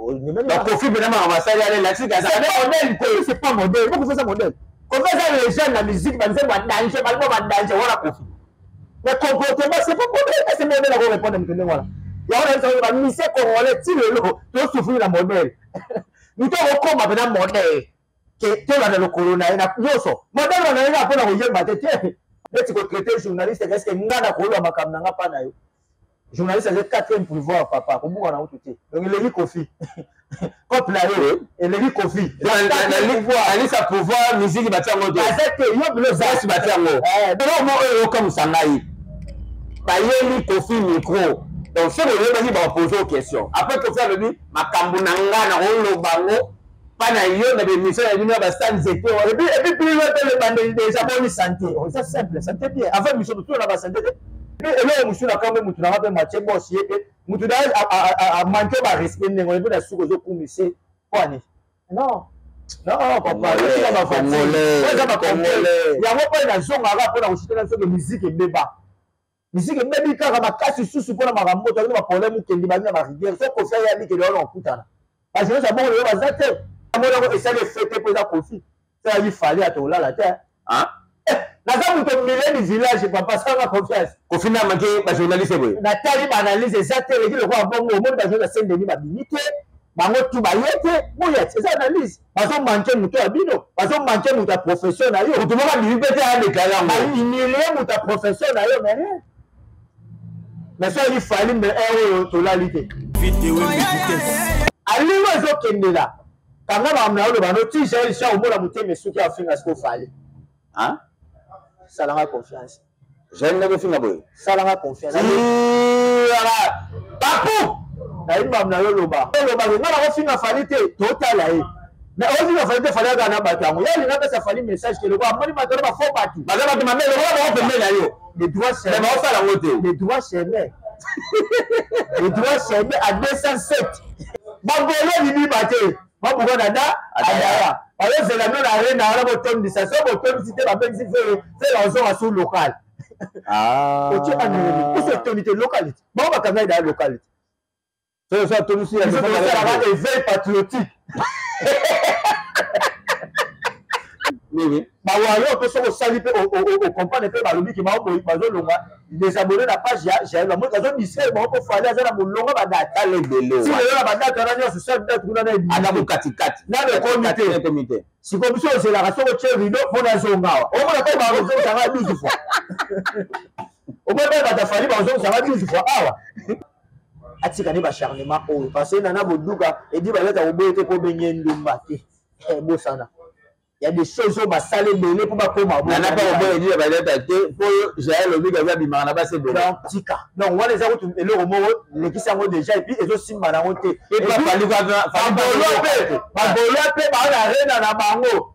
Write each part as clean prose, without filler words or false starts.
Donc Kofi mpena makambo asali wana elakisi ke azala modèle. Kofi c'est pas modèle, po Kofi eza modèle. Kofi eza légende na musique, banzembo ya danger, balbo ba danger wana Kofi. Mais comportement c'est pas modèle, est-ce que modèle ako répondre moto ndenge wana? Yango na biso ba musicien congolais ti lelo tosouffrir na modèle. Moto akokoma mpena modèle ke tolanda lokolo na ye na nyonso. Modèle wana ye kaka mpona koyemba te te. Neti kotraite journaliste, est-ce que nga nakoloba makambo na nga mpa na yo? Journaliste aza quatrième pouvoir, papa, kobuka na utu te. Donc eleki Kofi cope na ye, eleki Kofi. Alisa pouvoir musique batia yango te. Aza te yo bilo zasi batia yango. Eloko moko oyo okamwisa ngai, bayeli Kofi micro, donc soki oyebaki bakopose question. Après Kofi alobi makambo na nga nakoloba yango mpa na yo na bemission na bino ya basta nzete. Et puis plus loin mpe lebandeli déjà boni santé, eza simple, santé bien avant mission totuna na basanté te. Eloko mosusu na kambe motu nanga mpe matie bos ye mpe motu na amanke barespect ndenge wana mpe na suki ozokumise poani. Non non papa, otika bafatigueeza bacongolais yango mpe nazongaka mpona kosutana soki musique ebeba. Musique ebebi kaka makasi susu mpona makambo toyaki na baproblème okendi bangi na barigueur. So Kofi ayabi kende wana okutana bajeunesse ya bongo lelo baza te. Amonako esali efete mpo eza Kofi soki Fally atolala te. Naza moto milieu du village, papa, salanga confiance. Kofi na manke bajournaliste boye. Natali baanalyse, eza te eleki lokola bongo. Omoni bajournaliste ya Saint-Denis babimi te, bango tu baye te boya eza analyse. Bazomanke moto ya bino, bazomanke moto ya profession na yo. Moto moko abimi mpe te adeklare yango. Bahumilie moto ya profession na yo, mais rien. Mais soki Fally mbe oyo tolali te, alingo ezokendela kanga makambo na yo loba no ti Jael Sha omona motema esuki afinga siko Fally. Salanga confiance. Jael ndenge ofinga boye. Salanga confiance. Papu nayebi makambo na yo loba olobake nga nakofinga Fally te, totala ye. Mais ofinga Fally te, Fally aka na bato yango ye alinga apesa Fally message ke lokola amoni bato wana bafo bato baza bato mabe lokola bango pembeni na yo. Le droit chemin baosala yango te. Le droit chemin, le droit chemin à 207 bagolo libiba te, babuka na da adaya bazozela no na arena wana botondisa. So botondisi te, babengisi Ferre. Ferre azonga sur local. Otie aneleli poso etondi te local te, bango bakanga eda local te. So atondisi esalaka éveil patriotique. Nini? Bawayo mpe soki osali mpe ocomprendre mpe balobi ke bazolonga désabonné na page ya Jael, bamoi bazodistraire bango mpo Fally aza na molongo badate. Tala ebele. Si lelo na badate wana nyonso, sal date kuna na ata bokatikati. Nano ekomi te. Ekomi te. Sikoyo biso ozelaka soki otie rideau mpo nazonga awa, omona mpe bakozongisanga 12 fois, omona mpe bato afali bakozongisanga 12 fois awa. Atika nde bacharnement oyo parce que nana boduka edi baleta koboye te mpo obenge ndumba te. Bosana ya des choses oyo basala ebele mpo bakóma. Nana mpe koboya edi baleta te mpo Jael obiki aza abimaka na basi ebele. Donc tika, donc wana eza kutu eloko moko lekisi yango déjà et puis ezosimba nango te. Bagolo mpe baa na rena na bango,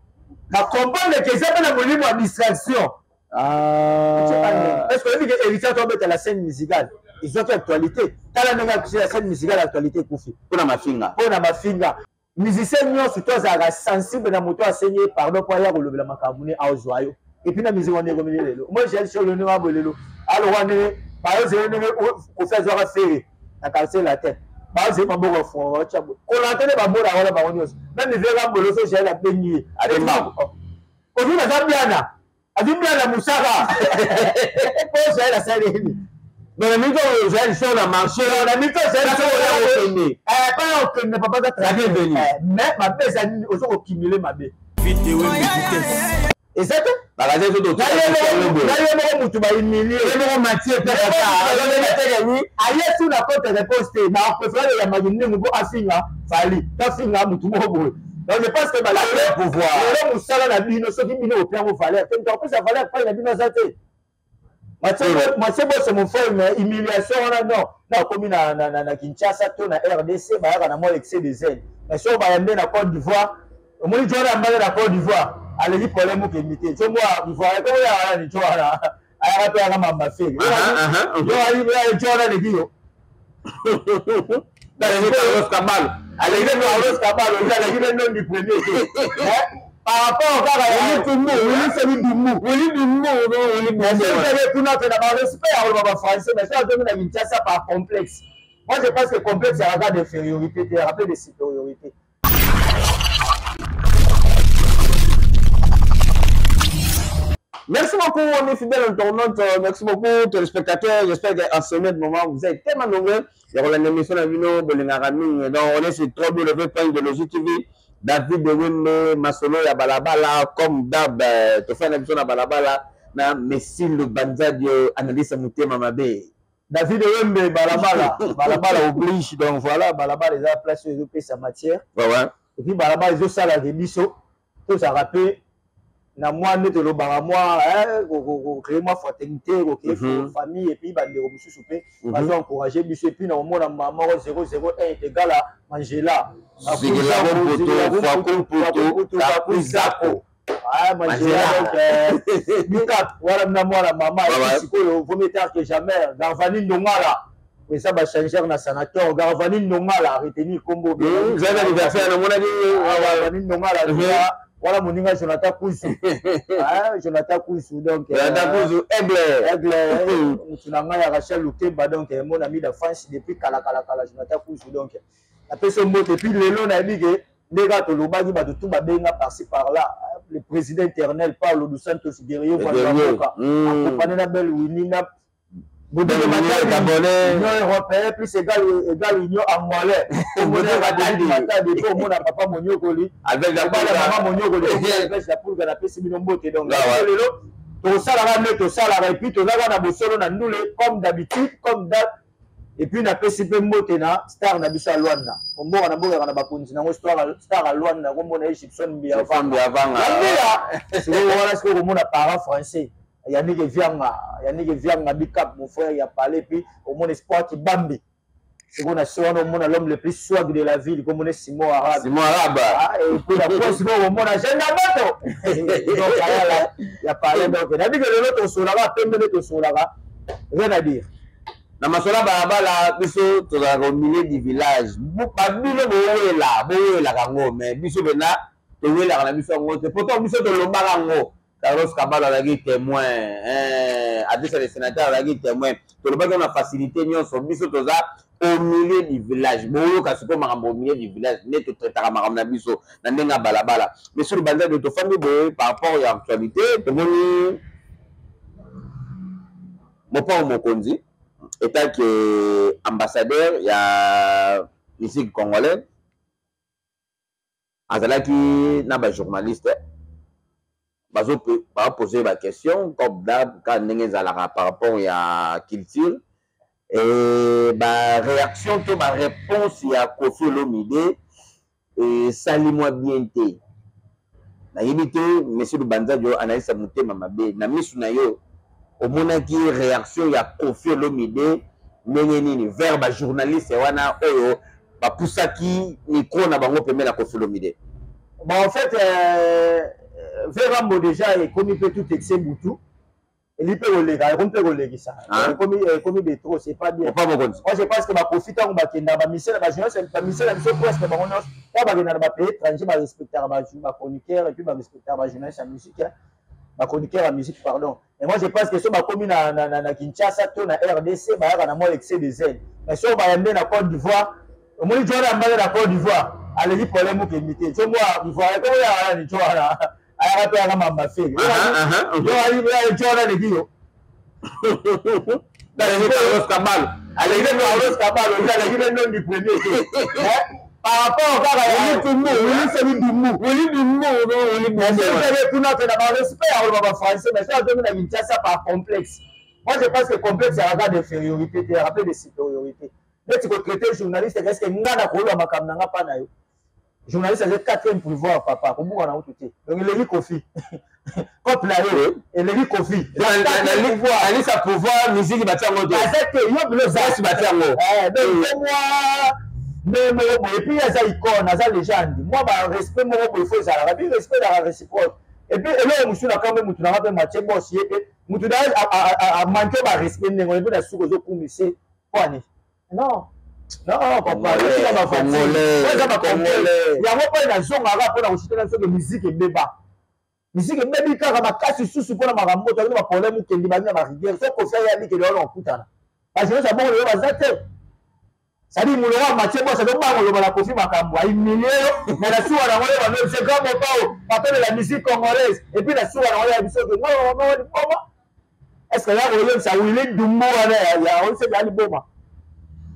bacomprendre ke eza mpe na molimo ya distraction. Est ce que oyebi ke Héritier tobeta la scène musicale ezwaki actualité? Tala ndenge la scène musicale actualité ekufi. Mpona mafinga. Mpona mafinga. Musicien nyonso to azalaka sensible na moto asengi ye pardon mpo aya kolobela makambo ne aozwa yo. Et puis na musique wana ekomi lelo moi Jael Sholo ndenge aboye lelo alokwa ndenge bayozele ndenge Kofi azwaka Ferre na Quartier Latin, bazeli maboko ya fongo batya boye kolanda nde babola wana bango nyonso meme vera mbolo. So Jael abengi ye, Kofi naza biana azwi biana mosaka po Jael asali nini? Mais na minute oyo Jael so na marché. Na minute oyo Jael so okende. Pa okende papa aza très bien. Mais mabe eza nini? Ozo kokimile mabe eza te. Na ye moko mutu bahumilie aye su na contre réponse te na préféré yambaki ndenge mpo afinga Fally tafinga mutu moko boye. Donc je pense que balelo mosala na bino, soki bino opiango valeur te, moto akopesa valeur pai na bino aza te. Mathieu Bosse, mon frère, mais humiliation wana non. Nakomi na Kinshasa to na RDC, bayaka na mwa excès de zèle, mais soki bayambe na Côte d'Ivoire, omoni jona ambale na Côte d'Ivoire aleki problème okendi te. So mwa Ivoire komoyaka nani jo wana ayaka mpe yaka mamba Ferre jo wana aleki yo. Carlos Kabalo. Aleki Carlos Kabalo, aleki mpe ndondi premier te par rapport kaka Wili Seli Dumbu. Wili Dumbu, Wili Dumbu kuna mpe na barespect ya koloba bafrançais, mais so azomi na Kinshasa par complexe. Moi je pense que complexe ezalaka d'infériorité te, ezalaka mpe de supériorité. Merci beaucoup, amis fidèles internautes. Merci beaucoup, téléspectateurs. J'espère qu'en ce moment, vous êtes tellement nombreux. Il y a l'émission de Vino, Bolingara Mingi. Donc, on est sur www.idéologie TV. David Wembe, Masolo ya Balabala, comme d'hab, tofana biso na Balabala, na Messi Lubanzadio, analyste motema mabe. David Wembe, Balabala, Balabala oblige. Donc voilà, Balabala eza place oyo ezopesa matière. Ouais, ouais. Et puis Balabala ezosala biso, tozalaka mpe na mwa nde tolobaka mwa kocrée mwa fraternité, kocrée famille, et puis bandeko mosusu mpe bazo encourage biso. Et puis na komona mama moko 001 est égal à Mangela. Mangela, donc bikap wana na mwana mama. Sikoyo vaut mieux tard que jamais. Garvani Ndongala, eza bachangeur na sanateur. Garvani Ndongala, retenir kombo. Anniversaire namonaki. Garvani Ndongala wana, moninga Jonathan Kuzu, Jonathan Kuzu, donc Jonathan Kuzu, aigle. Aigle, mutu na ngai ya Rachel Lukeba, donc mon ami d'enfance depuis kala kala kala, Jonathan Kuzu. Donc napesi mbote. Et puis lelo nayebi ke nde kaka tolobaki, bato tu babenga par-ci par-là. Le président éternel Paulo dos Santos Guerrier Vandamoka, accompagné na Belle Winnie na Union européenne plus égal égal Union angolais, matadi po omona papa Monyokoli, mama Monyokoli, la pulga. Napesi bino mbote. Donc lelo tosalaka nde tosalaka, et puis tozalaka na bosolo na ndule comme d'habitude, comme d'hab. Et puis napesi mpe mbote na star na biso ya Lwanda, mboka na mbokaka na bakonzi nango, star ya Lwanda, komona Egyptian Mbiavanga. Sikoyo wana, sikoyo komona parent français Yannick Vianga, Yannick Vianga, big up mon frère ya palais. Puis omona Espoir Kibambi. Sikoyo na se wana omona l'homme le plus swag de la ville, komona Simon Arabe. Simon Arabe. Et puis na po sikoyo omona Jenda Moto, donc ayala ya palais. Donc nayebi ke lelo tosolaka pembe nde tosolaka, rien à dire. Na masolo ya balabala, biso tozalaka au milieu du village. Babino bowela, bowelaka yango, mais biso mpena towelaka na biso yango te. Pourtant biso tolobaka yango. Carlos Kabalo azalaki témoin, adresse le sénateur azalaki témoin. Tolobaki na facilité nyonso. Biso toza au milieu du village. Boyoka sikoyo makambo au milieu du village nde totraitaka makambo na biso na ndenge ya balabala. Mais sur banza de tofandi boye, par rapport ya actualité, tomoni Mopao Mokonzi étant que ambassadeur ya musique congolais azalaki na bajournaliste, bapose baquestion comme d'hab, ka ndenge ezalaka par rapport ya culture. E baréaction to baréponse ya Kofi Olomide esali mwa bien te. Nayebi te, monsieur Lubanzadio, analyse motema mabe, na misu na yo omonaki réaction ya Kofi Olomide ndenge nini vers bajournaliste wana oyo bapusaki micro na bango pembeni na Kofi Olomide? Bon, en fait, Verambo déjà ekomi mpe tout excès butu eli mpe koleka, ekomi mpe kolekisa, ekomi de trop, c'est pas bien. Opa Mokonzi. Moi je pense que bakofi, ntango bakendaka bamission na bajournaliste, bamission na biso presque bango nyonso, ntango bakendaka na bapays étranger, barespectaka bachroniqueur et puis barespectaka bajournaliste ya musique, bachroniqueur ya musique, pardon. Et moi je pense que so bakomi na Kinshasa to na RDC, bayaka na mwa excès de zèle, mais so bayambe na Côte d'Ivoire, omoni jo wana ambaki na Côte d'Ivoire, aleki problème okendi te. So mwa Ivoire komo yaka nani, jo wana ayaka mpe yaka mamba fele, jo wana aleki yo. Carlos Kabalo. Aleki Carlos Kabalo, aleki mpe ndondi premier te par rapport kaka Wili Dumbu, Wili Dumbu, Wili Dumbu kuna mpe na barespect ya koloba bafrançais. Mais so azomi na Kinshasa par complexe, moi je pense que complexe yaka d'infériorité te, yaka mpe de supériorité. Neti kotraite journaliste, est ce que nga na koloba makambo na nga mpa na yo? Journaliste aza quatrième pouvoir, papa, kobuka na utu te. Donc eleki Kofi cope na ye, eleki Kofi. Alisa pouvoir musique batia yango te. Aza te, yo bilo. Zasi batia yango. Donc mwa nde moko boye, et puis aza icône, aza légende. Mwa barespect moko boye fo ezalaka bi respect ezalaka réciproque. Et puis eloko mosusu na kambe, mutu nanga mpe Mathieu Bos, ye mpe mutu na amanke barespect ndenge wana, mpe na suki ozokumise kwani. Non non, papa, eza bacongolais yango mpe nazongaka mpona kosutana. Soki musique ebeba, musique ebebi kaka makasi susu mpona makambo toyaki baproblème, okendi bangi na barigueur. So Kofi ayabikeli wana, okutana bajeunesse ya bongo lelo baza te. C'est-à-dire mulongo ya Mathieu Boss azobanga koloba na Koffi makambo ahumilie yo, mais na suka nango ye bando c'est grand mopao patron de la musique congolaise, et puis na suka nango ya biso ke ngolo ngolo liboma. Est-ce que ya koyebisa Willy Dumbu wana ya ya oyebisa ya liboma?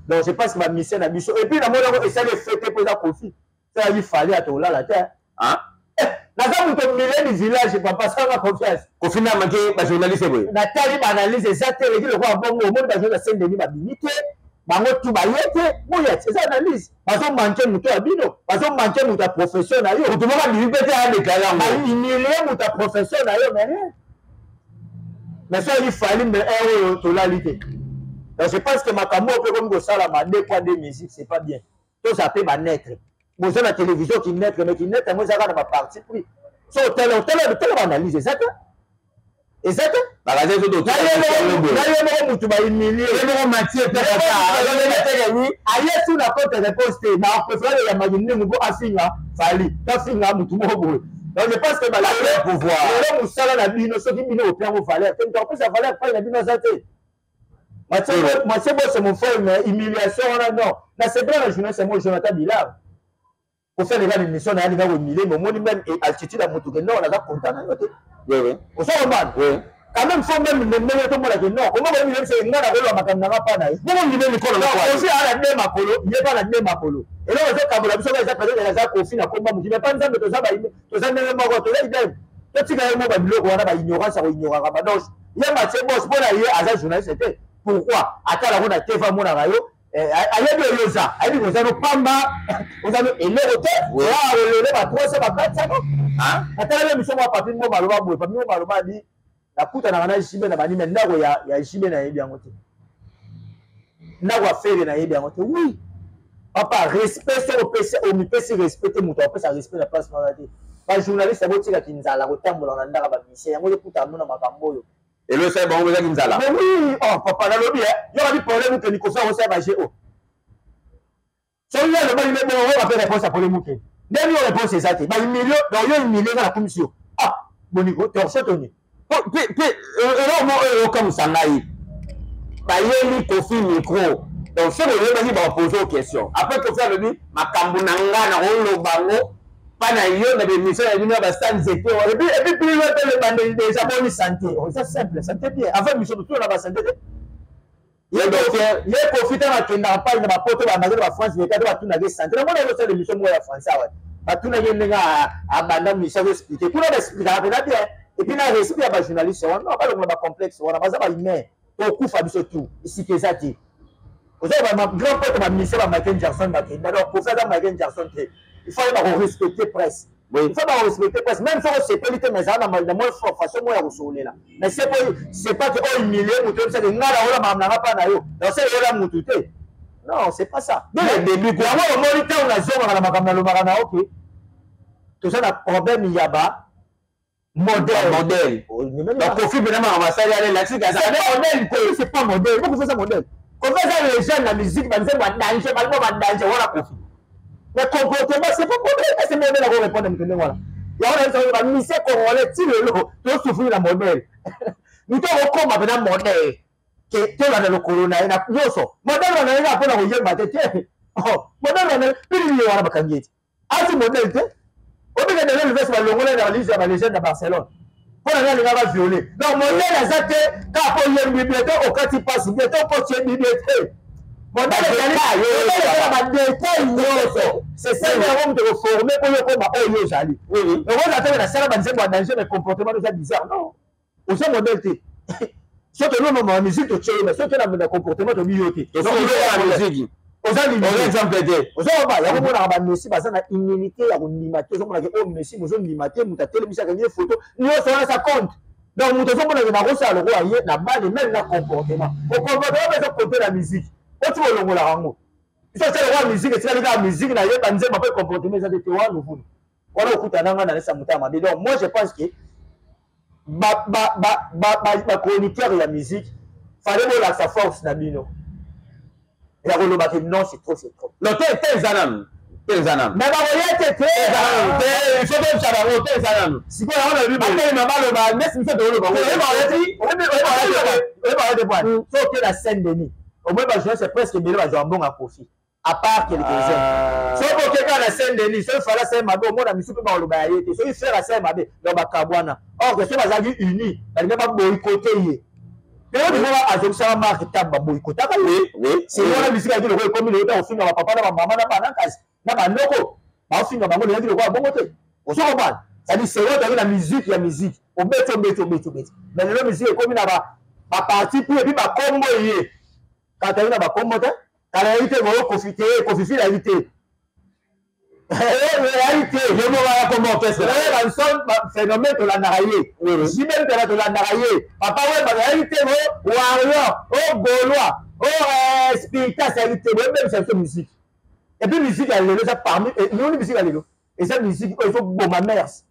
Donc je pense que ba musiciens na biso, et puis na mona ko esali effet te po eza Koffi. Ça il fallait atolala te. Hein? Naza moto milieu du village, papa, sanga confiance. Koffi na manqué ba journaliste boye. Natali ba analyse eza te, eleki lokola bongo, omoni ba journaliste ya Saint-Denis babimi te, bango tu baye te, boye eza analyse. Bazo manquer moto ya bino, bazo manquer moto ya profession na yo. Moto moko abimi mpe te adeklare yango. Ba humilier moto ya profession na yo, mais rien. Mais soki Fally, mais heure oyo tolali te. Donc je pense que makambo oyo mpe ekomi kosalama deux poids deux mesures, c'est pas bien. Toza mpe ba neutre. Boza na télévision ki neutre, mais ki neutre yango ezaka na ba parti pris. So otala otala otala ba analyse eza te. Eza te. Bakaze to to. Na ye moko mutu ba humilier. Ye moko Mathieu pe kaka. Aye su na contre réponse te. Na préféré ya Magindingu po afinga Fally. Afinga mutu moko boye. Donc je pense que ba pouvoir. Lelo musala na bino soki bino opiango valeur. Te mutu akopesa valeur pai na bino aza te. Mathieu Boss, mon frère, mais humiliation, wana non. Na c'est vrai, la journaliste, moi, Jonathan Bilard. Pour faire les émissions, on a humilié, mais moi, même altitude à moto, non, on a content, na yote. Oui, oui. On s'en remarque. Oui. Quand même, faut même le même tout le monde, non. Comment vous voulez, c'est nga na kolo makambo na pa na ye. Bongo ndime mikolo na kwa. Kofi ala nde makolo, ye pa na nde makolo. Et là, on a kabola biso eza peut-être eza Kofi na komba mutu, mais pas nzambe toza ba toza ndenge moko, toza idem. Totika ye mo ba biloko wana ba ignorance ya ko ignoraka ba donc ye Mathieu Boss mpo na ye aza journaliste te. Pourquoi? Atala ko na TV amonaka yo, ayebi oyo oza, ayebi koza no pamba, oza no eloko te, oya olele ba 300 ba 400 no. Hein? Atala ye miso mwa Papi Mboma aloba boye, Papi Mboma aloba abi nakutanaka na JB na banime, ndako ya JB nayebi yango te. Ndako ya Ferre nayebi yango te. Oui. Papa, respect soki opesi, omipesi respect te, moto akopesa respect na place wana te. Ba journaliste botika kinzala kotambola na ndaka ba musicien yango ekuta mona makambo oyo. Elo sai bango eza kinzala. Mais oui, oh papa nalobi eh, yo ba problème que Nikosa osala ba GO. Soki yo alobaki nde bongo oyo bape réponse ya polémique. Ndenge yo réponse eza te. Ba humilier, donc yo humilier nga na kumisi yo. Ah, boniko torche toni. Pe eloko moko oyo eyokamwisa ngai, bayeli Koffi micro, donc soki oyebaki bakopose yo question. Après Koffi alobi makambo na nga nakoloba yango pa na yo na bemission na bino ya ba nzete wana. Et puis plus loin le bandeli déjà boni santé. Oh, ça simple, santé bien. Avant mission tout na ba santé. Ye docteur, ye Koffi tanga akendaka pai na bapoto ba Amazon ba France leka to batunaki santé. Na mona osala émission moko ya français awa. Batunaki ndenge abanda mission azo expliquer. Kuna ba expliquaka mpenza bien. Et puis na respect ya ba journaliste wana, non, balongola ba complexe wana, baza ba humain. Tokufa biso tout. Esika eza te. Oza ba grand pote ba musicien ba Michael Jackson bakenda. Donc Koffi aza Michael Jackson te. Il faut yeba ko respecter presse. Oui. Il faut ba respecter presse. Même soki osepeli te, mais ezala na mwa façon moko ya kosololela. Mais c'est pas que oyo humilie moto oyebisaki nga na ola makambo na nga mpa na yo. Donc c'est ola motu te. Non, c'est pas ça. Dès le début, quoi. Yango omoni ntango nazongaka na makambo nalobaka na oke, toza na problème ya ba modèle. Modèle. Donc Koffi mpenza makambo asali ale lakisi kasi azali modèle te. C'est pas modèle. Koffi eza modèle. Koffi eza légende na musique, ba nzembo ya danger, ba album ya danger wana Koffi. Mais comportement, c'est pas modèle. Est-ce que modèle ako répondre moto ndenge wana? Yango na biso ba musicien congolais ti lelo tosouffrir na modèle. Moto akokoma mpenza modèle. Ke tolanda lokolo na ye na nyonso. Modèle wana ye kaka mpona koyemba te te. Oh, modèle wana pili nini wana bakangi ye te. Asi modèle te. Obika Daniel Alves balongola na liste ya ba légende ya Barcelone. Mpo na ngai alingaka violer. Donc modèle aza te kaka mpo oyembi bien te okati mpasi bien te okoti yebi bien te. Modèle ezali na ba détail nyonso. C'est ça yango moto ekoforme mpo yo okoma oyo ozali. Okozala te nasala ba nzembo ya danger mais comportement eza bizarre. Non. Oza modèle te. Soki toloba ma musique totie yo, mais soki na comportement tobi yo te. Oza limité. Exemple te. Oza ba yango monaka ba Messi baza na immunité ya kondima te. Ozomonaka oyo Messi bozondima te, moto atelemisaka ye photo nyonso wana ça compte. Donc moto ozomonaka nakosala lokola ye na bale même na comportement. O comportement mpe ezokonte na musique. Oti bolongolaka yango. Biso osala lokola musique etikali kaka musique na ye ba nzembo mpe comportement eza te te wana ovuna. Wana okutana nga na nesa moto ya mabe. Donc moi je pense que ba chroniqueur ya musique fallait bolakisa force na bino ya koloba ke non, c'est trop, c'est trop. Non, te te eza nanu, te eza nanu. Mais bakoya te te. Eza nanu te, il faut toyebisa bango te eza nanu. Sikoyo yango nalobi boye. Batelema baloba nesi biso tokoloba. Oyeba te bwana, so oke na Saint Denis, omoni ba journaliste presque ebele bazwa mbongo ya Koffi. À part quelques-uns. Ah. Soki oke kaka na Saint Denis, soki Fally asali mabe, omona misu mpe bakoloba ya ye te. Soki Ferre asali mabe, donc bakabwana. Or que soki bazalaki uni, balingi baboyikote ye. Période moko azongisaka Marc Tab, baboyikotaka ye. C'est wana bisika yaki lokola ekomi lelo, kofinga bapapa na bamama na bana kasi na bandoko baofinga bango lelaki lokola bongo te. Ozo comprendre? C'est-à-dire c'est oyo na musique ya musique. Obeti obeti obeti obeti. Mais lelo musique ekomi na ba ba parti pris et puis bakombo ye. Kala na bakombo te. Kala yaki te koyo Koffi te, Koffi fila yaki te. Yaki te. Ye moko aya kombo orchestre. Oyo ba son ba phénomène tolandaka ye. JB Mpiana tolandaka ye. Papa Wemba yaki te ko Warrior, o Gaulois, o Spiritas yaki te. Boyebebisa biso musique. Et puis musique ya lelo eza parmi noni musique ya lelo eza musique oyo ezoboma mers.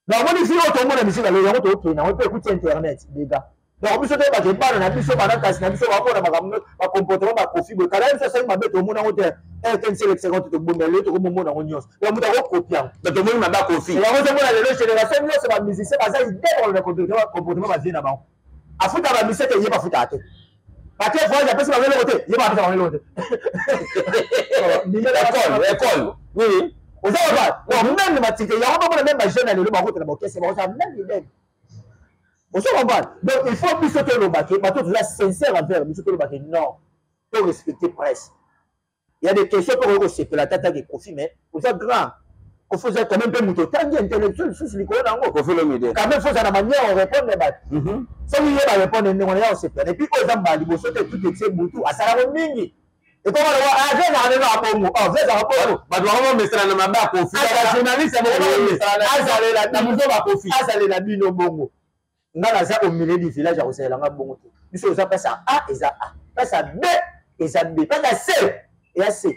Donc omoni fille oyo tomona musique ya lelo yango tokende yango mpe ekuti internet dega. Donc biso toyebaka bana na biso bana kasi na biso bamona makambo bacomportement bakofi boye kala biso asali mabe tomona yango te rtnc elekisaka te tobomela lelo tokomomona yango nyonso. Donc moto akokopi yango. Donc tomoni mabe akofi yango ozomona lelo génération nyonso bamusicien baza idée kolona comportement bavie na bango. Afuta bamusicien te, ye bafutaka te. Patie voyage apesi bango eloko te, ye bapesa bango eloko te. École, école. Oui. Oza ba donc même matike yango bamona même bajeune ya lelo bakotela baokese bakozala même idée. Ozo comprendre? Donc il faut biso toloba ke bato toza sincère envers biso toloba ke non, to respecter presse. Il y a des questions pour kosepela tata ke Koffi, mais oza grand. Koffi oza quand même mpe moto otangi intellectuel lisusu likolo na yango. Koffi Olomide. Quand même faut ozala na manière orépondre bato. Soki ye barépondre ndenge wana ya kosepela. Et puis oyo eza mbala liboso te, tout etie butu asalako mingi. Ekoma lokola, ah, vieux ezalaka ndenge ya bongo. Oh, vieux ezalaka bongo. Bato bango bamesana na mabe ya Koffi. Azala journaliste, bango bamesana na azalela na bino. Moto ba Koffi. Azalela bino bongo. Nga naza au milieu du village ya kosalela nga bongo te. Biso oza place ya A eza A, place ya B eza B, place ya C eza C.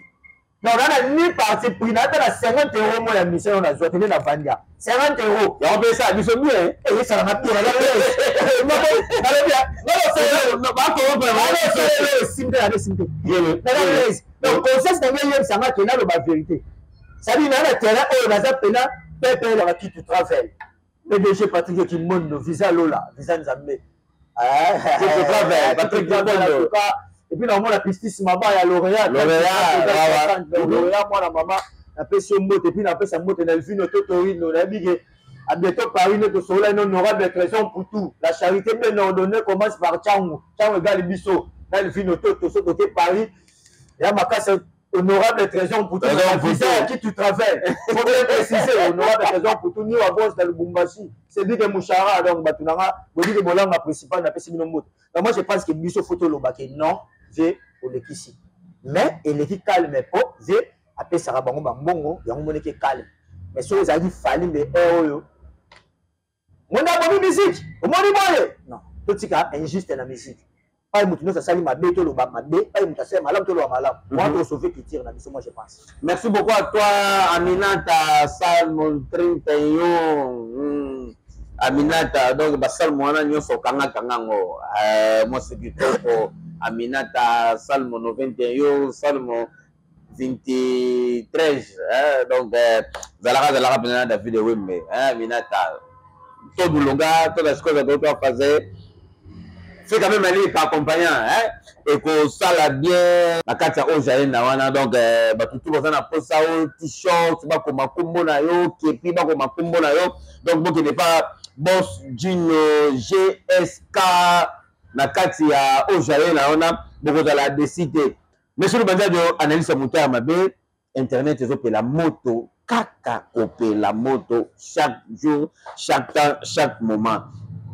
Donc na ni parti pris, na ata na 50 euros mo ya mission na zwa te nde na vandi ya 50 euros. Yango mpe esala biso bien. Eh, esala nga bien, naza bien. Nalobi ya, nalobi esimbi te, nalobi esimbi te. Naza l'aise. Donc conscience na ngai eyebisa nga ke naloba vérité. C'est-à-dire na na terrain oyo naza pena pepe na bakitu travel. PDG Patrick Kimondo, visa Lola, visa Nzambe. Patrick Kimondo. Et puis naomona Pistis Maba ya Lauréat. Lauréat, Lauréat mwana mama napesi yo mbote, et puis napesa mbote na Elvino Totorino, nayebi ke à bientôt Paris ne tosolola ino honorable Trésor Mputu. La charité bien ordonnée commence par Tchangu. Tchangu égale biso. Na Elvino Toto so toke Paris. Ya makasi honorable Trésor Mputu. Trésor Mputu. Visa à qui tu travailles. Faut bien préciser, honorable Trésor Mputu, ni wa boss dans Lubumbashi. C'est lui que Mouchara, donc, Batunanga, Bodi de Bolanga principal, n'a pas si mot. Donc, moi, je pense que biso photo lobake, non, ve, olekisi. Mais, eleki calme, po, ve, apesaka bango ba mbongo, yango moneke calme. Mais soki ezalaki Fally nde heure oyo, monde abomi musique, omoni boye. Non, totika injuste na musique. Pai mutu nyonso asali mabe toloba mabe, pai mutu asali malamu toloba malamu. Moi, to sauver culture na biso, moi je pense. Merci beaucoup à toi Aminata Salmon 31. Aminata, donc ba Salmon wana nyonso kanga kanga ngo. Moi c'est kitoko. Aminata Salmon 21, Salmon 23, hein, donc zalaka zalaka pena David Wembe, hein, Aminata. Todo lugar, todas as coisas que eu tô a fazer. Fica même ali par accompagnant, hein, et que ça la bien. La carte ya oyo na wana, donc ba tutu baza na posa o t-shirt, ba koma kombo na yo, kepi ba koma kombo na yo. Donc bon, qui n'est pas boss Gino GSK na kati ya oyo na wana, boko za la décider. Monsieur le Bandiadio, analyse moto ya mabe, internet ezopela moto, kaka kopela moto chaque jour, chaque temps, chaque moment.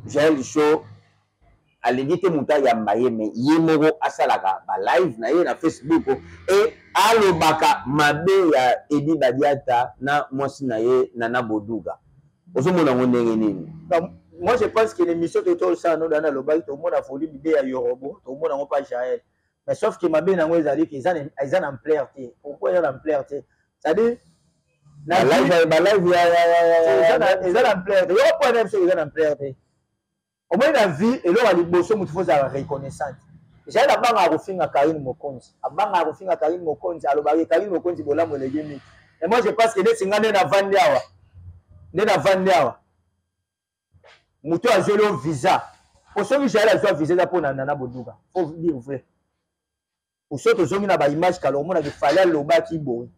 Jael Show alingi te moto ayamba ye, mais ye moko asalaka ba live na ye na Facebook et alobaka mabe ya Edi Badiata na mwasi na ye Nana Boduga. Ozomona ngo ndenge nini? Donc, moi je pense que l'émission de Tol Sano dana lobaki tomona volume B ya Yorobo, tomona ngo pa Jael. Mais sauf que mabe nango ezali ke eza na ampleur te. Pourquoi eza na ampleur te? C'est-à-dire, na Ba live, ba live ya, ya, ya, ya, ya, Eza na, eza na ampleur te. Yo po na biso eza na ampleur te. Au moins na vie, eloko ya liboso moto faut ozala reconnaissante. Jael abangaka kofinga Karine Mokonzi. Abangaka kofinga Karine Mokonzi, alobaki Karine Mokonzi bolamu eleki mingi. Et moi je pense que neti nga nde navandi awa. Nde navandi awa. Moto azweli yo visa. Po soki Jael azwa visa eza mpo na Nana Boduga. Faut dire vrai. Soki tozongi na baimage kala, omonaki Fally alobaki boye.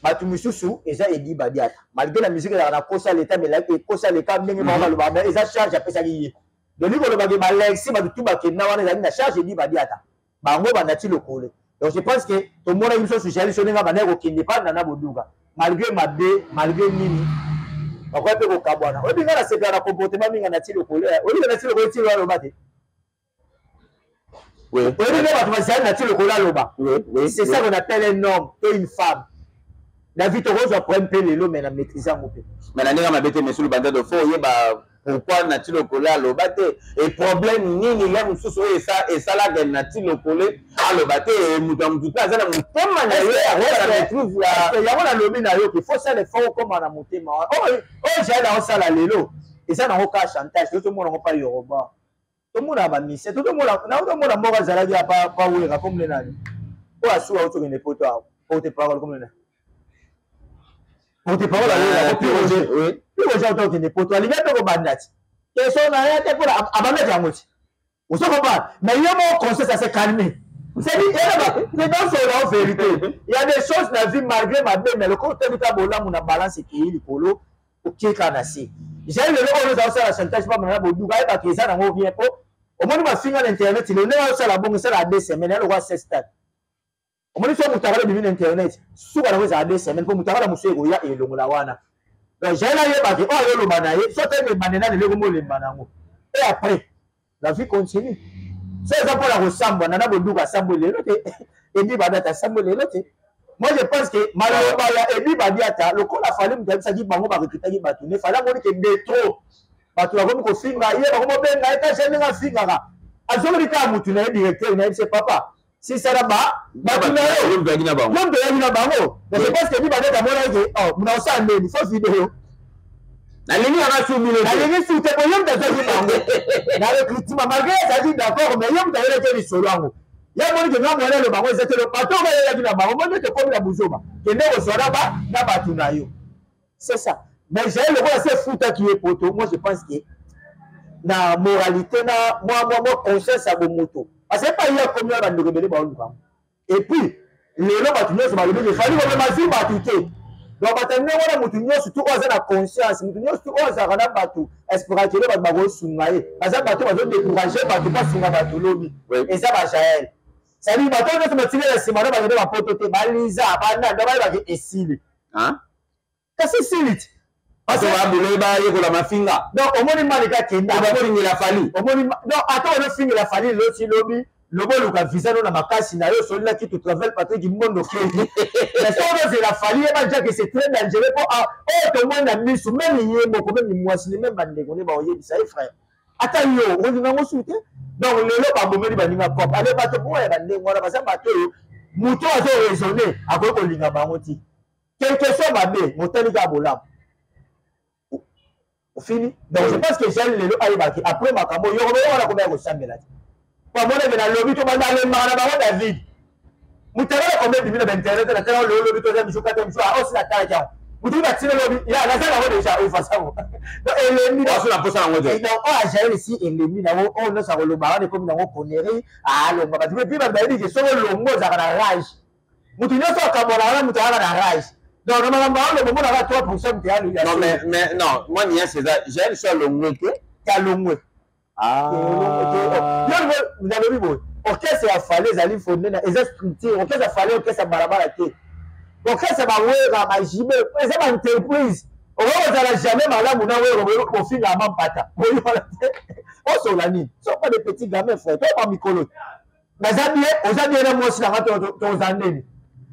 Bato misusu eza Eddy Badiata, malgré na musique ezalaka na kosa leta, mais ekosa leka ndenge bango balobaka, mais eza charge apesaki ye. Doni kolobaki balexi bato tu bakenda wana ezalaki na charge Eddy Badiata, bango banati lokole. Donc je pense que tomonaki biso socialiste ndenge abandaki kokende pa Nana Boduka, malgré mabe, malgré nini, bakoki mpe kokabwana. Oyebi, ngai nasepela na comportement mingi nati lokole. Oyebi, nati lokole ti aloba te. Oyebi nde bato bazali nati lokole aloba. C'est ça qu'on appelle un homme et une femme. Na vie tokozwa problème mpe lelo, mais na maîtrise yango mpe. Mais na ndenge mabe te. Mesulu Bandado, faut oyeba pourquoi Nati Lokole aloba te e problème nini ya mosusu oyo esalaka Nati Lokole aloba te. Moto ya motu te aza na motema na ye, akoyeba maîtrise ya yango. Nalobi na yo ke faut sala effort, okóma na motema wana. Oyo Jael aosala lelo eza nango ka chantage. Tozomona ngo pa Yoroba, tomona bamise, tozomona moko azalaki ya pa Wera, komle nani oyo asuka otokende poto awa, porte parole, komle nani, porte parole awera Piroger, otokende poto, alingi mpe kobanda ti question na ye te mpona abandaki yango ti ozo comprendre. Mais ye moko conscience ase calmer. C'est dans en vérité, il y a des choses na vie, malgré mabe, mais lokola otali ka bolamu na balance, ekei likolo, okeka na se. Jael lelo oyo oza osala chantage pa Nana Boduka, ayebaka eza nango rien, po omoni bafinga na internet lelo ndenge osala bongo, esala 2 semaines ya lokwa sestade. Omoni, so moto akala ebimi na internet, suka nango ezala 2 semaines, mpo moto akala mosu ekoya elongola wana. Donc Jael ayebaki oyo ayoloba na ye, so atali ebande na lelo, ekomi olemba nango, et après la vie continue. So eza mpona kosambwa, Nana Boduka asambwe lelo te, Eddy Badiata asambwe lelo te. Moi je pense que maloba ya Eddy Badiata, lokola Fally moto ayebisaki bango, barecrutaki bato ne Fally, amoni ke de trop bato bakomi kofinga ye, bakomi obenga ye kasi ndenge afingaka, azongeli kaka motu na ye, directeur na ye, bise papa sisala ba bato na yo, yo moto oyaki na bango. Yo moto oyaki na bango. Mais je pense que Eddy Badiata amonaki ke oh, muna osala ndeni fo video. Nalingi yanga su bino te. Nalingi su te, po ye moto azwaki bango na recrutement, malgré azalaki d'accord, mais ye moto ayelaki lisolo yango. Ye amoni ke nga mwana elo bango eza te, bato oyo bayelaki na bango, moni ete ekomi na buzoba, kende kozwa na ba na bato na yo, c'est ça. Mais Jael, lokola se efutaki ye poto, moi je pense que na moralité, na mwa conscience ya bomoto, parce que epai ye akomi wana, bandeko ebele baoluka. Et puis lelo bato nyonso balobi ke Fally komema zwi bato te. Donc bato ndenge wana, motu nyonso tu oyo aza na conscience, motu nyonso tu oyo azalaka na bato, espérake bato bakosunga ye. Baza bato bazodécourage bato basunga bato lobi, eza bajael. C'est-à-dire bato nyonso batikali na nsima na bakende bapoto te, baliza bananda, bayebake esili. Kasi esili ti. Bato babule bayekola mafinga. Donc omoni Malika kenda. Bakolingela Fally. Omoni, donc ata ozofingela Fally lelo ti lobi, lobi oluka visa no na makasi na yo, osolelaki to travel Patrick Mbondo kende. Mais soki ozozela Fally, yeba déjà que c'est très dangereux, po oyo tomoni na misu, même ye moko, même mwasi ne, même bandeko nde baoyebisa ye: frère, ata yo okolinga yango su te. Donc lelo babomeli baninga cop ale bato moko ya bandenge wana, baza bato oyo moto azo raisonne akoki kolinga bango ti quelque soit mabe, motali kaka bolamu, ofini. Donc je pense que Jael lelo ayebaki après makambo yoko boyo wana, komaya kosambela te, po amoneke na lobi to banda alembaka na bango. David mutakala kombe ebimi na bainternet na tala lelo, lobi toza misu kata misu osi na talaki yango, mutu batina lobi ya naza nango déjà ofasango. Donc elembi waso na posa yango te. Donc oyo ajael esi elembi nango, oyo nyonso akoloba wana ekomi nango connerie, alonga bato mpe bato bayebi ke soki olongo ozalaka na rage, motu nyonso akabwana wana, moto azalaka na rage. Donc na makambo aoloba, omonaka 3 % moto ya Non, mais non, moi niance eza Jael so alongwe te. Alongwe. Nalobi boye, orchestre ya Fally ezali fondé na, eza structure. Orchestre ya Fally, orchestre ya balabala te, orchestre bawera bajibe, eza baentreprise. Okoki kozala jamais malamu na Wera, kofinga mampata boyola te, osola nini? So pas de petit gamin, frère, to bamikolo naza bien, oza bien na mwasi nanga, toza ndeni.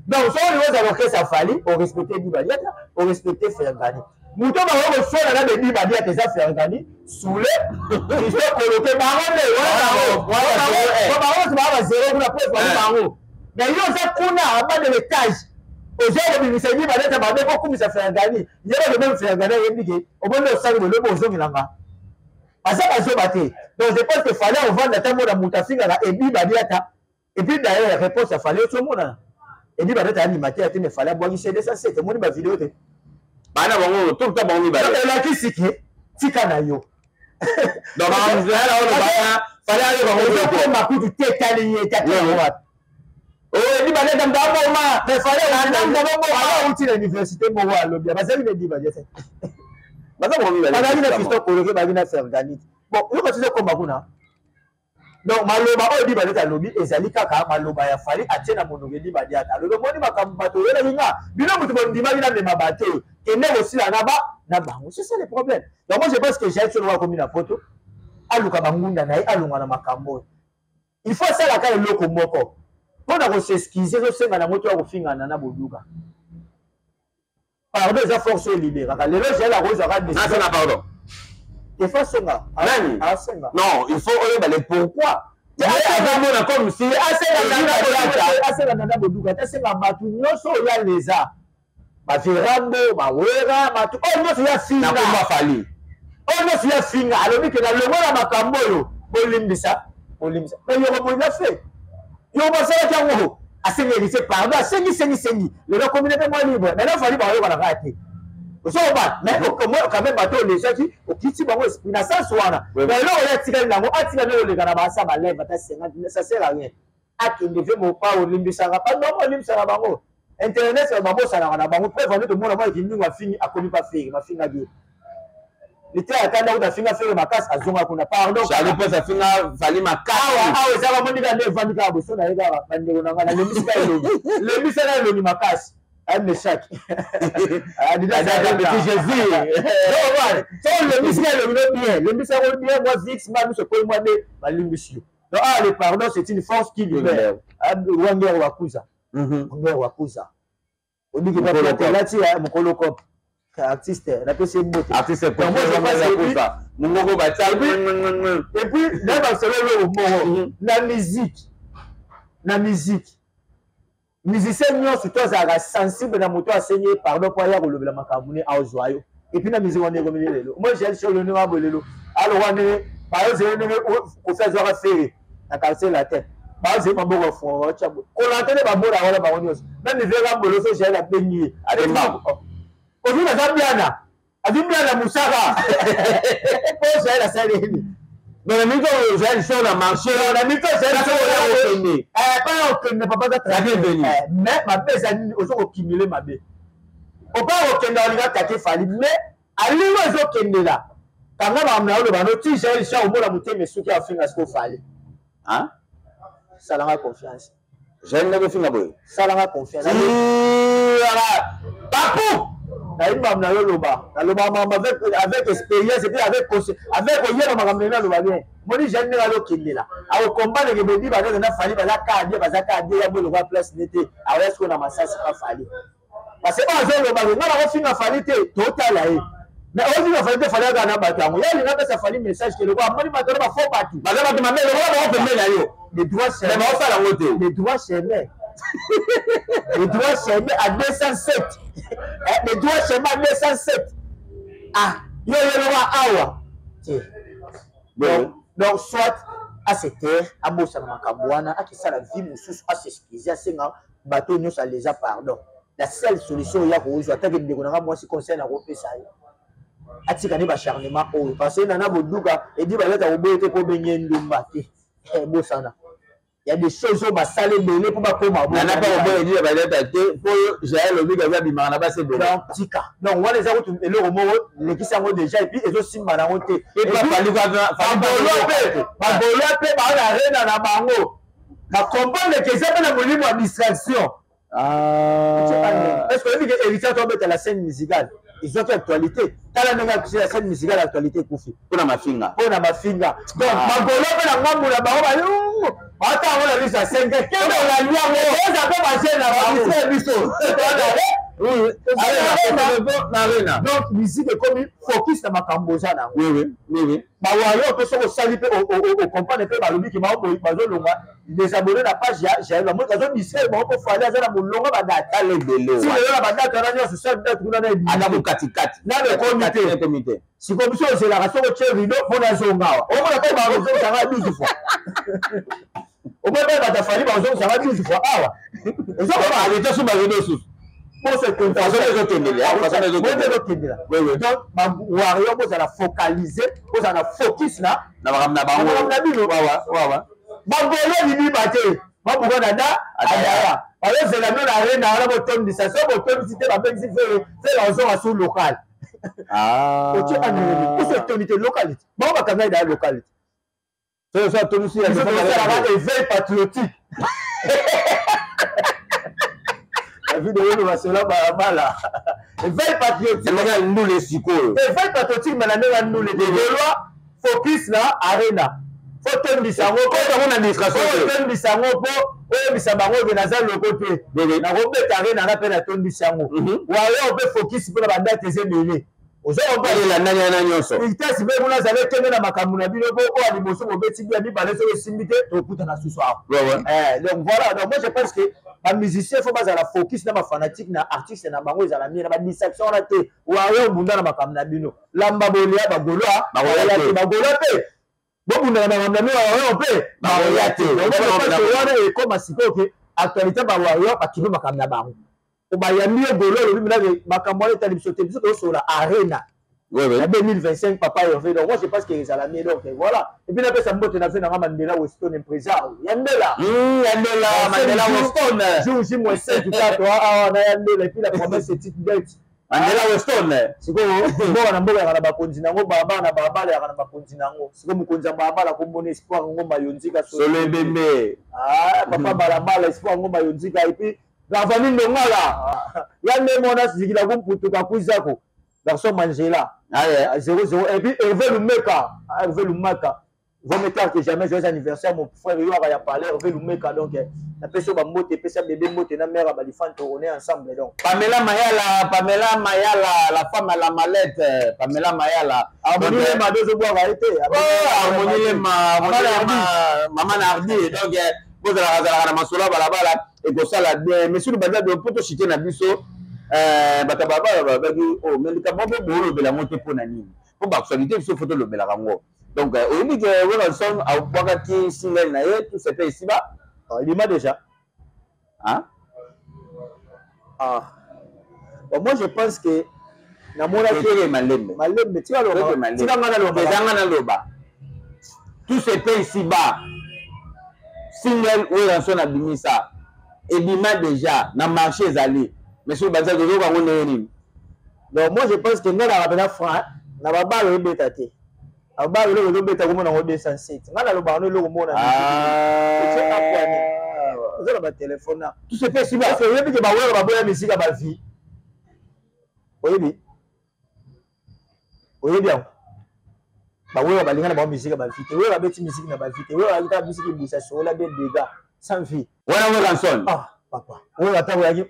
Donc soki olingi ozala orchestre ya Fally, orespecte Eddy Badiata, orespecte Fergani. Moto bango koswana na Eddy Badiata eza Fergani Soule, Christo Koloke, bango nde bango nyonso baa bazero kuna po efali bango. Mais yo oza kuna aba de l'étage, oza kobimisa Eddy Badiata mabe po kumisa Fergani. Ye bato meme Fergani ayebi ke omoni osali boye, lobi ozongelanga, baza bazoba te. Donc je pense que Fally ovanda ata mona moto afingaka Eddy Badiata. Et puis d'ailleurs, réponse ya Fally ozomonana, Eddy Badiata andima te ate, mais Fally abwaki C207, omoni bavideo te. Bana bango tout le temps, bango mibale. Elakisi ke tika na yo. Donc Fally ayokoma kutu te, etali ye te, ata wapi. Oyebi baleta moto aboma. Mais Fally Nana moto aboma. Auti na université moko, alobi bazali na Edi Badiata. Baza bango mibale. Bazali na Fiston Koloke, bazali na Ferganite. Bon, yoka soki ekoma kuna. Donc maloba oyo Edi Badiata alobi ezali kaka maloba ya Fally atie na monoko. Edi Badiata alobi: omoni makambo bato oyelaki nga, bino moto bondimaki na mema bato oyo kende kosila na ba na bango. C'est ça le problème. Donc moi, je pense que Jael Solo akomi na Poto, aluka bangunda na ye, alongwa na makambo oyo. Il faut asalaka eloko moko mpo na kos'excuser. Ezosenga nango to ya kofingana na boduka. Pardon eza force oyo eliberaka. Lelo Jael akozwaka Nasala pardon. Il faut asenga. Nani? Asenga. Non, il faut oyeba le pourquoi. Azomona comme si asenga nana boduka te, asenga bato nyonso oyo aleza, baverambo, bawera, bato oyo nyonso ya finga. Nakomba Fally. Oyo nyonso ya finga, alobi ke nalongola makambo oyo, bolimbisa, bolimbisa. Mais yoko boza fe yoko basalaki yango, asengi Héritier pardon, asengi, sengi, sengi. Lelo akomi mpe mwa libre. Maintenant Fally bakoyokana kaka te, ozokoba. Mais quand même bato olesaki, okiti bango esprit na sens wana. Mais eloko oyo atikali nango, atikali koleka na basa balève ata 50, ça sert à rien. Akende ve mopa, olimbisaka bango, olimbisaka bango. Internet babosanaka na bango. Preuve ane, tomona mwa ekindingo afingi, akomi pa Ferre, bafingaki ye lite akanda kuta, afinga Ferre makasi, azonga kuna pardon. Charlie Prince afinga Fally makasi. Awa awa ezaka moni kaka nde evandi kaka boso na ye kaka. Bandeko na ngai, nalembisi ka elongi, lembisaka elongi makasi. Meshak. Petit Jésus. So lembisika elongi no bien, lembisaka bien mwa vix ma miso ekoyi mwa nde balimbisi yo. Donc ah, le pardon, c'est une force qui libère. Wangere wakuza, wangere wakuza, obiki elati ya mokolo cop artiste, napesi ye mbote. Artiste mongoko batia. Et puis na basolo eloko moko na musique, na musique, musicien nyonso to azalaka sensible na moto asengi ye pardon mpo aya kolobela makambo ne azwa yo. Et puis na musique wana ekomi lelo, moi Jael Solo ndenge aboye lelo, alokwa ndenge bayozele, ndenge Kofi azwaka Ferre na Quartier Latin, bazeli maboko ya fongo, baotya boye kolanta nde babola wana bango nyonso. Même vera mbolo, so Jael abengi ye, Kofi naza biana, azwi biana mosaka mpo Jael asaleli. Mais na mingi oyo Jael so na marché, na mingi oyo Jael so okende. Pa okende, papa aza très bien. Mais mabe eza nini? Ozo kokimile mabe, opa kokende, olinga atake Fally, mais alingo ezokendela kanga makambo na yo. Loba no ti Jael Sha omona motema esuki, afinga siko Fally. Salanga confiance. Jael ndenge ofinga boye. Salanga confiance. Papu. Nayebi makambo na yo. Loba, naloba makambo avec expérience et puis avec koyeba makambo ndenge naloba bien. Moni Jael ndenge azokendela, akokomprendre ke bodi baza na Fally, baza ka bien, baza ka bien ya boye lokwa place ne te. Aoya sikoyo na masasi pa Fally, parce que oyo azoloba ke nga nakofinga Fally te, totala ye. Mais ofinga Fally te, Fally azala na bato yango. Ye alinga apesa Fally message ke lokola amoni bato wana bafo bato. Baza bato mabe, lokola bango pembeni na yo. Le droit chemin baosala yango te. Le droit chemin, le droit chemin à 207, le droit chemin à 207. Ah, yo yoloba awa te. Donc soit ase taire, abosana makambo wana, akisala vie mosusu, as'excuse, asenga bato nyonso aleza pardon. La seule solution oyo ya kozwa, atake ndeko nanga mwasi, conseil na kopesa ye, atika nde baacharnement oyo, parce que nana boduka edi baleta koboye te mpo obenge ndumba te. Bosana ya des choses oyo basala ebele mpo bakóma. Nana mpe koboya edi baleta te mpo Jael obi kaza abimaka na basi ebele. Donc tika, donc wana eza kutu eloko moko lekisi yango déjà, et puis ezosimba nango te. Bagaulois mpe baa na rena na bango, bacomprendre ke eza mpe na molimo ya distraction. Est ce que oyebi ke Héritier tobeta la scène musicale ezwaki actualité? Tala ndenge akisi la scène musicale, actualité ekufi. Mpona mafinga. Mpona mafinga. Donc bagaulois mpe na ngambu na bango bata yango na biso ya 5 kende olandi yango, eza mpe bajeune na bango biso. Donc musique ekomi focus na makambo oza nango. Bawayo mpe soki osali mpe ocomprendre mpe, balobi ke bazolongwa désabonné na page ya Jael, bamoi azodistraire bango mpo Fally aza na molongo badate. Tala ebele. Ti lelo na badate wana nyonso, sal date kuna na ata katikati. Nano ekomi te. Ekomi te. Sikoyo biso ozelaka soki otie rideau mpo nazonga awa, omona mpe bakozongisanga 12 fois, omoi mpe bato afali bakozongisanga 12 fois awa. Ezokoma so barideau susu. Ezokendela. Donc bawario, bozala focalise, bozala na focus na na makambo na bango. Na bino. Bagolo libiba te. Mabuka na da adaya. Bazozela bino na arena wana botondisa. Soki botondisi te babengisi Ferre, Ferre azonga sur local. Ah. Otie anele. Oso etondi te local. Bango bakanga da local. Soki so atondisi ya biso tosalaka éveil patriotique. David oyo basola balabala. Éveil patriotique. Ndenge ndule sikoyo. Éveil patriotique mais na ndenge ndule te. Gaulois focus na arena. Faut tondisa yango yango na administration. Tondisa yango mpo oyebisa bango ke naza loko te. Nakobeta arena na mpe natondisi yango. Wayo mpe focus mpo na bandate eza ebele. Oza kobalela nani wana nyonso. Vitesse mpe kuna azali ekende na makambo na bino mpo oyo liboso bobeti bia mibale soki esimbi te tokutana susu awa. Donc voilà, donc moi je pense que ba musiciens faut bazala focus na ba fanatique na artiste na bango ezala mie na ba distraction wana te. Wayo obunda na makambo na bino. Lamba bolia ba golois, ba golois mpe bobunda na makambo na bino wayo mpe bakoya te. Wana ekoma sikoyo ke actualité ba wayo bakimi makambo na bango. Bayambi yo golo olobi mina makambo wana etali biso te, biso tozosola arena na 2025 papa Hervé. Donc moi je pense que ezala mieux. Donc voilà, et puis napesa mbote na ve nanga Mandela Weston impresario ya Ndela, ya Ndela Mandela Weston jour J moins 5 4 awa na ya Ndela. Et puis la promesse est petite bête Mandela Weston. Sikoyo mboka na mboka yaka na bakonzi nango, balabala na balabala yaka na bakonzi nango. Sikoyo mokonzi ya balabala kombona Espoir Ngomba Yonzika Solo Ebembe. Ah papa balabala Espoir Ngomba Yonzika. Et puis la famille Ndongala ya nde mona zikila kumputuka kwizako garçon Mangela 00. Et puis Hervé Lumeka, Hervé Lumaka vaut mieux tard que jamais. Joyeux anniversaire mon frère, yo ya parler Hervé Lumeka. Donc na peso ba mbote, pesa bébé mbote na mère ba lifante, on est ensemble. Donc Pamela Mayala, Pamela Mayala, la femme à la mallette, Pamela Mayala. Harmonie Lema dozo boire été. Oh Harmonie Lema, maman Nardi. Donc bozalaka zalaka na masolo ya balabala ekosala bien. Monsieur Lubanda, mpo toshite na biso bato balabala balobaki oh mais likambo mpo bolobela yango te mpo na nini, mpo baactualité biso fo tolobelaka yango. Donc oyebi ke Werrason abwakaki single na ye tout sepe esiba lima déjà. Hein? Ah bon, moi je pense que namonaki malembe malembe tika loba, tika nga naloba, eza nga naloba. Tout se paie ici bas. Single Werrason abimisa ebima déjà na marché ezali. Mais soki baza tozoka yango ndenge nini? Donc moi je pense que nga naka mpena franc na babalo ebeta te. Babalo eloko ezobeta komona yango 207. Nga nalobaka no eloko mona oza na batelefone na tout se paie ici bas. Oyebi ke bawera baboya misika bavie, oyebi, oyebi yango. Bawewa balinga na bango misika bavie te. Wewa babeti misiki na bavie te. Wewa bakita misiki ebusa sola bien dégâts sans vie. Wana Werrason. Ah papa, wewa ntango yaki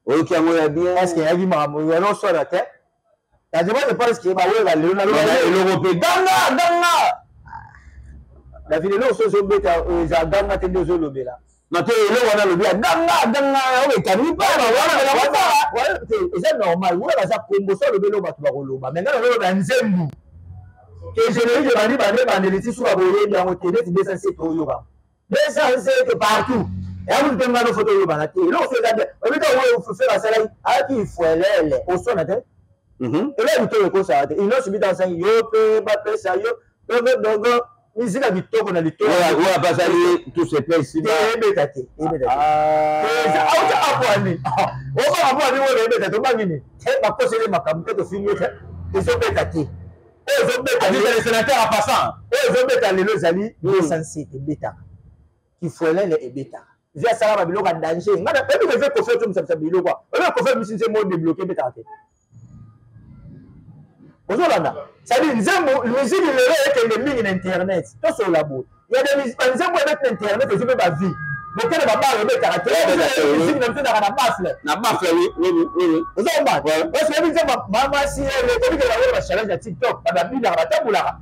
oyoki yango ya bien. Est-ce que yaki makambo ya noswala te? Je pense que bawewa lelo na eloko mpe ganga ganga. David, eloko so ozobeta eza ganga te nde ozolobela. Na te eloko wana alobi ya ganga ganga oyo ekangi mpa eza normal. Wewa baza kombo so alobi eloko bato bakoloba. Mais nga naloba nzembu ke générique ebandi bande bandeli ti suka boyebi yango te neti 207 oyoka 207 partout yango mpe nga no foto oyobana te. Eloko so eza bien obita oyo Ferre asalaki ayaki ifuelele osona te. Eloko kitoko ekosala te inosi bita asangi yo mpe bapesa yo dogo dogo misika kitoko na litoko oyo apasali tout se paie ici bas. Ebeta te, ebeta te. Auta apoani obanga apoani oyo ebeta te, obangi nini? Bakoseli makambo te, tofingi te, ezobeta te. Oyo ezobeta le sénateur en passant, oyo ezobeta lelo ezali 207 ebetaka kifuelele ebetaka. Vi asala babiloko ya danger. Nga oyebi ke ve Kofi otomisabisa biloko oyebi Kofi bimisi nzembo odébloquer ebetaka te. Ozolanda, c'est-à-dire nzembo musique lelo ekende mingi na internet. Tosolola boye, ya des banzembo ebeti na internet ezwi mpe bavie mokene babare ebetaka te. Musique na biso ezalaka na baffle. Na baffle, oui oui oui. Ozomba parce que oyebi nzembo mama si oyebi ke bango bachallenge ya TikTok babinaka batambolaka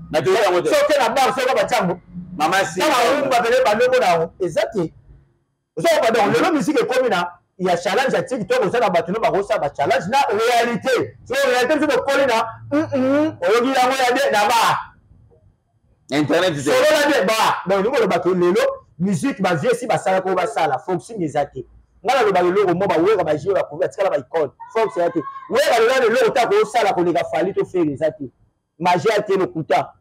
soki na bar soki batiango mama si ntango pene bandeko na yango eza te. Ozomba, donc lelo musique ekomi na ya challenge ya TikTok. Oza na bato no bakosala bachallenge na réalité. So réalité biso tokoli na oyoki yango ya bien na ba internet solola bien ba. Donc olingi olobaka lelo musique bavie si basalaka oyo basala forcing eza te. Nga nalobaka eloko mo bawera bajie bakovi batikala baicone force eza te. Wera lelo na eloko ta kosala koleka Fally to Ferre eza te. Magie ate lokuta.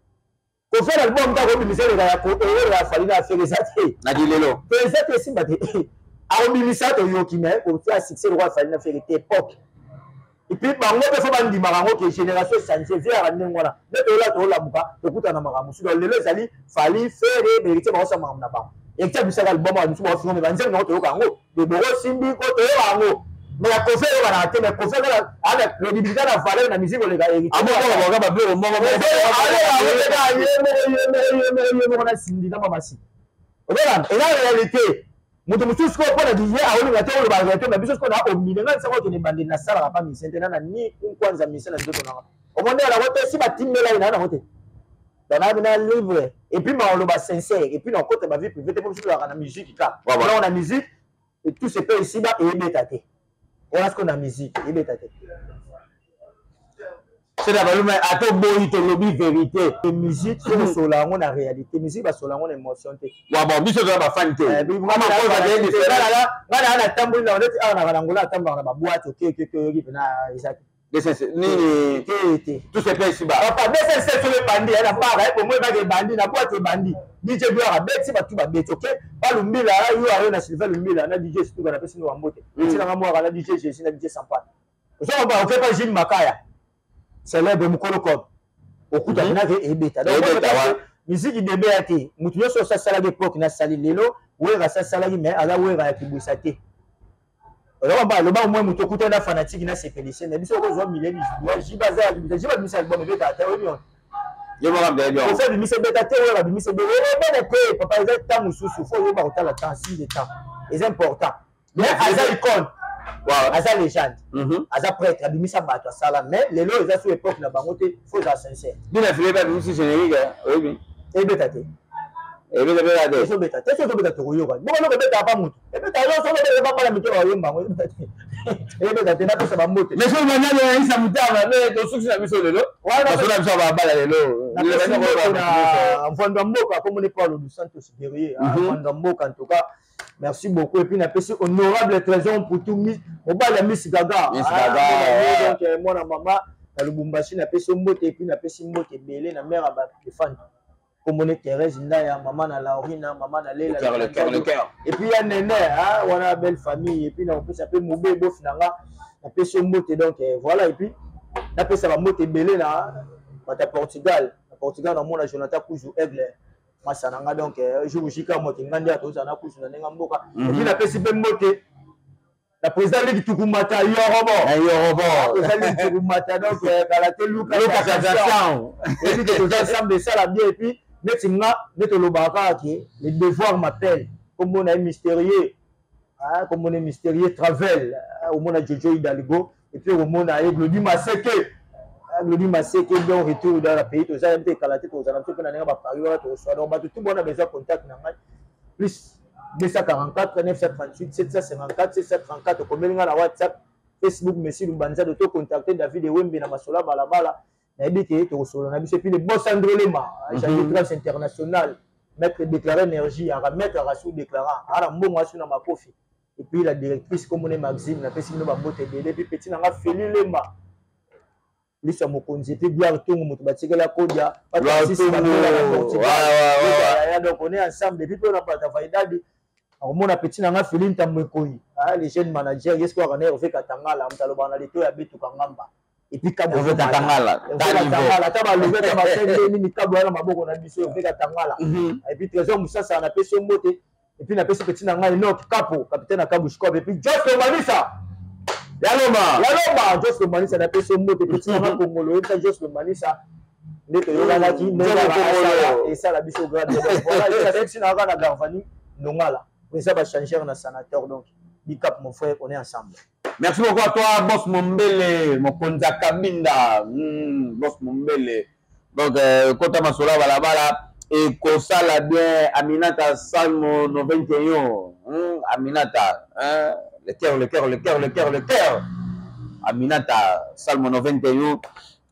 Koffi na album ta kobimisa eleka ya erreur ya Fally na Ferre eza te. Na dilelo. Te eza te esimba te. Akobimisa toyoki mais Koffi a succès lokola Fally na Ferre te époque. Et puis bango mpe fo bandimaka yango ke génération echange vieyaka ndenge wana nde toyola tolamuka tokutana na makambo mosusu. Donc lelo ezali Fally, Ferre, Héritier bakosala makambo na bango. Héritier abisaka album ya mosusu bakofinga me banzembo nango toyoka yango. Boboro simbi ko toyoka yango. Mais ya Koffi eyokanaka te, mais Koffi aza na crédibilité na valeur na musique koleka Héritier. Aboko bakoka ba biloko moko moko. Ye moko na Cindy na Mama Si. Ozolanda eza réalité. Moto mosusu sikoyo mpo na Didier aolinga te oloba réalité na biso sikoyo na omine ngai nsako okende ebandeli nasalaka pa misien te na na ni nkwanza misien na nzoto nanga omoni yango te si batimbela ye na yango te. Donc na na libre et puis maoloba sincère et puis na kota ba vie privée te po biso tozalaka na musique kaka. Donc na musique et tout se peut ici bas eyebeta te. Wana sikoyo na musique eyebeta te. Sela balume ata oboyi tolobi vérité. Et musique soki osola yango na réalité, musique basola yango na émotion te. Wa bon biso toza ba fan te. Nga na natamboli na neti awa na Angola natambolaka na ba boîte oke oke oke oyoki mpena eza te. Nini te te. Tout se paye ici bas. Papa DSS soki ebandi ya na bar eh bongo ebaki ebandi na boîte ebandi. DJ Gloire abeti bato babeti ok. Pa Lumbila yo ayo na Sylvain Lumbila na DJ Stuka na pesi no mbote. Tina nga mwaka na DJ Jésus na DJ Sampan. Ozo ba ok pa Gilles Makaya. Célèbre mukolo kob. Okuta na ke ebeta. Donc musique bébé ya te. Mutu nyonso asalaki époque na sali lelo Wera asalaki mais aza Wera ya kibwisa te. Loba loba au moins moto okuta na fanatique na sepelise mais biso okozwa mileni jiba aza ya kibisa jiba bimisa album ebeta ata oyebi wana ye moko ambe yebi ofa bimisa ebeta te oyo babimisa ebeta ebeta te papa eza temps mosusu fo oyeba kotala temps signe de temps eza important mais aza icône aza légende aza prêtre abimisa bato asala mais lelo eza sur époque na bango te fo ozala sincère bina file babimisi générique oyebi ebeta te ebeta beta te ezobeta te soki ozobeta tokoyoka bongo eloko ebetaka pa motu ebeta yo soki obeta pa bana mike bakoyemba yango ebeta te ebeta te napesa bambote mais soki banani ayisa motama me tosukisi na biso lelo basola biso babala lelo na mvando ya mboka komoni Paulo dos Santos guerrier mvando ya mboka en tout cas merci beaucoup et puis napesi honorable Trésor Mputu mobali ya Miss Gaga donc mwana mama na Lubumbashi napesi mbote et puis napesi mbote ebele na mère ya ba fan komone Thérèse Ndaya mama na Laurina mama na Lela le cœur, le cœur. Et puis ya Nene hein wana belle famille et puis na kopesa pe mobe bof na nga napesi yo mbote donc voilà et puis napesa ba mbote ebele na bata Portugal na Portugal namona Jonathan Kuzu Aigle masa na nga donc jour jika moto nga nde atozala na Kuzu na ndenge mboka et puis napesi pe mbote la président Ligue Tukumata Yorobo. Yorobo. Président Ligue Tukumata donc kala te Luka Luka Sensation. Et puis que toza ensemble ça la bien et puis neti nga neti olobaka kaka ke le devoir m'appelle comme on a mystérieux hein, comme on est mystérieux travel omona Jojo Hidalgo et puis omona ye Glody Maseke Glody Maseke bon retour dans la pays toza mpe kala te tozala mpe na ndenge ba Paris wana tokoswa donc bato tout bona besoin contact na ngai plus 244 938 754 734 okomeli nga na WhatsApp Facebook Messi Lubanzado to contacter David Ewembe na masola balabala nayebi ke tokosolola na biso et puis le boss André Lema Janvier Trace international maître déclaré énergie aka maître akasu déclarant ana mbongo asu na makofi et puis la directrice comme on est Maxime napesi bino bambote ebele et puis petit na nga Feli Lema liso ya mokonzi epuis Gloire Tongo moto batikela kodia donc on est ensemble et puis mpe na pata Vaidadi akomona petit na nga Feli Ntambo Ekoyi le jeune manager ye sikoyo akana Hervé Katangala moto alobaka na lito ya betuka ngamba et puis Kabo Hervé Katangala Katangala ata balobi ata basende nini Kabo ya na maboko na biso Hervé Katangala et puis Trésor Musasa napesi yo mbote et puis napesi petit na ngai Enoch Kapo capitaine ya Kabushkop et puis Josh Lomanisa Yalomba Yalomba Josh Lomanisa napesi yo mbote petit na ngai Kongolo oyebisa Josh Lomanisa nde toyokanaki ndenge esala biso grade voilà esi na kaka na Garvani Ndongala eza ba changeur na sénateur donc big up mon frère, on est ensemble. Merci beaucoup à toi, Boss Mombele, Mokonza Kabinda. Boss Mombele. Donc, Kota Masola Balabala, et Kosala bien, Aminata Salmo 91. Aminata, hein? Le cœur, le cœur, le cœur, le cœur, le cœur. Aminata Salmo 91.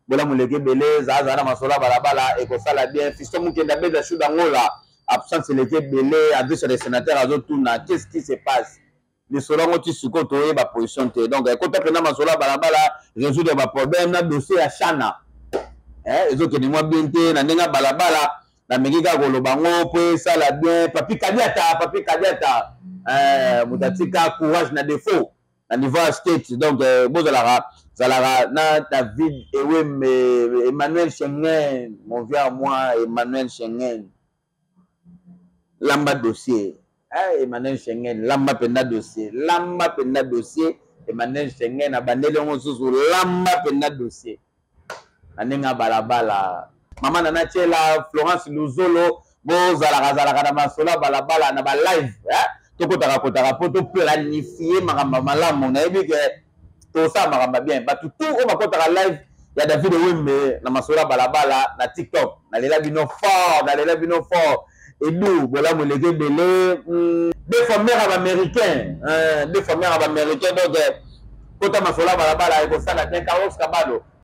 Bola Mouleke Bele, Zaza Masola Balabala, et Kosala bien. Fiston Moukenda Beda Choudangola, absence Leke Bele, adresse des sénateurs Azotuna. Qu'est-ce qui se passe? Lisolo yango ti sikoyo toyeba position te. Donc ekota mpena masolo ya balabala, résoudre ba problème na dossier ya Shana. Ezokende mwa bien te na ndenge ya balabala. Nameki kaka koloba ngo mpo esala bien. Papi Kadiata, Papi Kadiata, moto atika courage na défaut na niveau ya state. Donc bozalaka zalaka na David Ewembe, Emmanuel Schengen, mon vieux à moi, Emmanuel Schengen, lamba dossier. Emmanuel Schengen, lamba mpenza dossier, lamba mpenza dossier. Emmanuel Schengen abandeli yango mosusu, lamba mpenza dossier na ndenge ya balabala. Mama Nana Tiela, Florence Luzolo, bozalaka zalaka na masolo ya balabala na balive, eh? Tokotaka kotaka mpo toplanifie makambo malamu. Nayebi ke tosala makambo bien. Bato tu oyo bakotaka live ya David Wembe na masolo ya balabala na TikTok, nalela bino fort, nalela bino fort. Edu bolamu eleki ebele. Deux fois mare ya baaméricain, deux fois mare ya baaméricain. Donc kota masolo ya balabala ekosala bien. Carlos Kabalo.